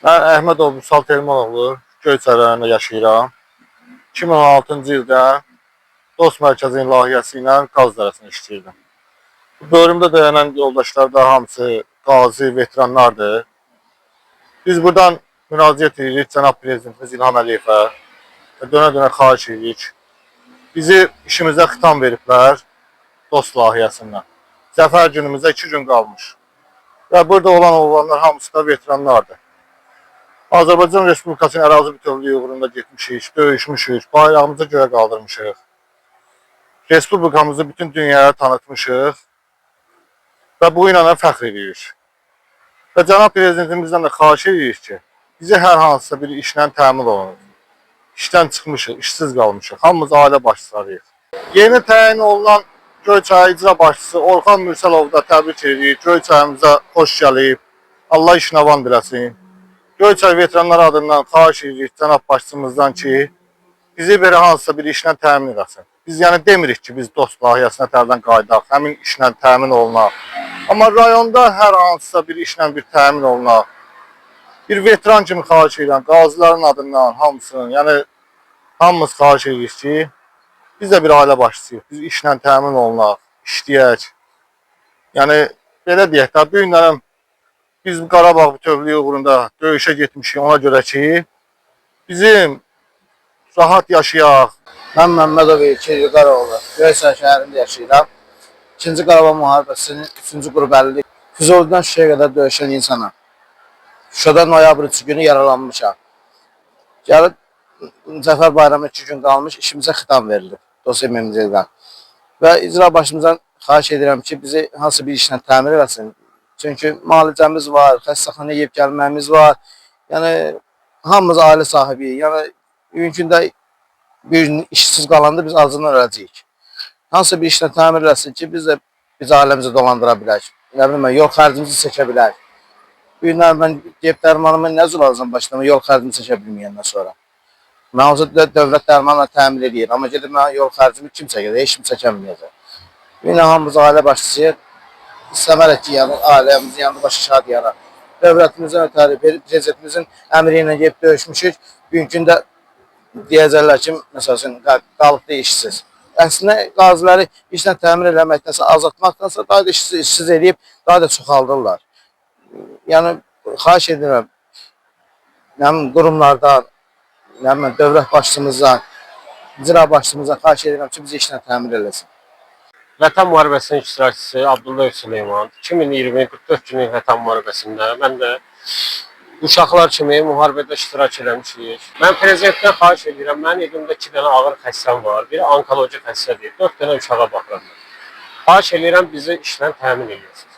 Mən Əhmədov Vüsal Telmanoğlu, Göyçay rayonunda yaşayıram. 2016-cı ildə Dost Mərkəzinin layihəsi ilə qaz idarəsində işləyirdim. Bu bölümdə dayanan yoldaşlar da hamısı qazi, veteranlardır. Biz buradan müraciət edirik cənab prezidentimiz İlham Əliyevə və dönə-dönə xahiş edirik. Bizi işimizə xitam veriblər Dost layihəsindən. Zəfər günümüzə 2 gün qalmış. Və burada olan oğlanlar hamısı da veteranlardır. Azərbaycan Respublikasının ərazi bütövlüyü uğrunda getmişik, döyüşmüşük, bayrağımızı göyə qaldırmışıq. Respublikamızı bütün dünyaya tanıtmışıq və bu ilə də fəxr edirik. Və cənab prezidentimizdən də xahiş edirik ki, bizi hər hansısa bir işlə təmin olunur. İşdən çıxmışıq, işsiz qalmışıq. Hamımız ailə başçılarıyıq. Yeni təyin olunan Göyçay icra başçısı Orxan Mürsəlovu da təbrik edirik. Göyçayımıza xoş gəlib. Allah işinə avan diləsin. Göyçay veteranlar adından xahiş edirik cənab başçımızdan ki, bizi belə hansısa bir işlə təmin eləsin. Biz yəni demirik ki, biz dost layihəsinə tərdən qayıdaq, həmin işlə təmin olunaq. Amma rayonda hər hansısa bir işlə bir təmin olunaq. Bir veteran kimi xahiş edirəm, qazilərin adından hamısının, yəni hamımız xahiş edirik ki, biz də bir ailə başçısıyıq. Biz işlə təmin olunaq, işləyək. Yəni belə deyək də, bu günlərim biz Qarabağ bütövlüyü uğrunda döyüşə getmişik ona görə ki, bizim rahat yaşayaq. Mən Məmmədov İlkin Vüqaroğlu, Göyçay şəhərində yaşayıram. İkinci Qarabağ müharibəsinin 3-cü qrup 50 Füzulidən Şuşaya qədər döyüşən insanam. Şuşada noyabrın 3 günü yaralanmışam. Gəlib Zəfər Bayramı 2 gün qalmış, işimizə xitam verilib Dost MMC-dən. Və icra başımızdan xahiş edirəm ki, bizi hansı bir işlə təmin eləsin. Çünki müalicəmiz var, xəstəxanaya yeyib gəlməyimiz var. Yəni hamımız ailə sahibiyik. Yəni bugünkü gündə bir gün işsiz qalanda biz acından öləcəyik. Hansısa bir işlə təmin eləsin ki, biz də biz ailəmizi dolandıra bilək. Nə bilim mən, yol xərcimizi çəkə bilək. Bu günlər mən gedib dərmanımı nə cür alacam başlama yol xərcimi çəkə bilməyəndən sonra. Mən olsa dövlət dərmanla təmin eləyir, amma gedib mən yol xərcimi kim çəkəcək? Heç kim çəkəməyəcək. Bu günlər hamımız ailə başçısıyıq. İstəmərik ki, yəni ailəmizin yanında baş aşağı deyərək. Dövlətimizin ötəri, prezidentimizin əmri ilə gedib döyüşmüşük. Bugünkü gündə deyəcəklər ki, məsəl üçün qalıbdır işsiz. Əslində qaziləri işlə təmin eləməkdənsə, azaltmaqdansa daha da işsiz, işsiz eləyib daha da çoxaldırlar. Yəni xahiş edirəm, nə bilim qurumlardan, nə bilim dövlət başçımızdan, icra başçımızdan xahiş edirəm ki, bizi işlə təmin eləsin. Vətən müharibəsinin iştirakçısı Abdullayev Süleyman 2020 44 günlük Vətən müharibəsində mən də uşaqlar kimi müharibədə iştirak eləmişik. Mən prezidentdən xahiş edirəm, mənim evimdə 2 dənə ağır xəstəm var. Biri onkoloji xəstədir. 4 dənə uşağa baxıram mən. Xahiş edirəm bizi işlə təmin eləyəsiniz.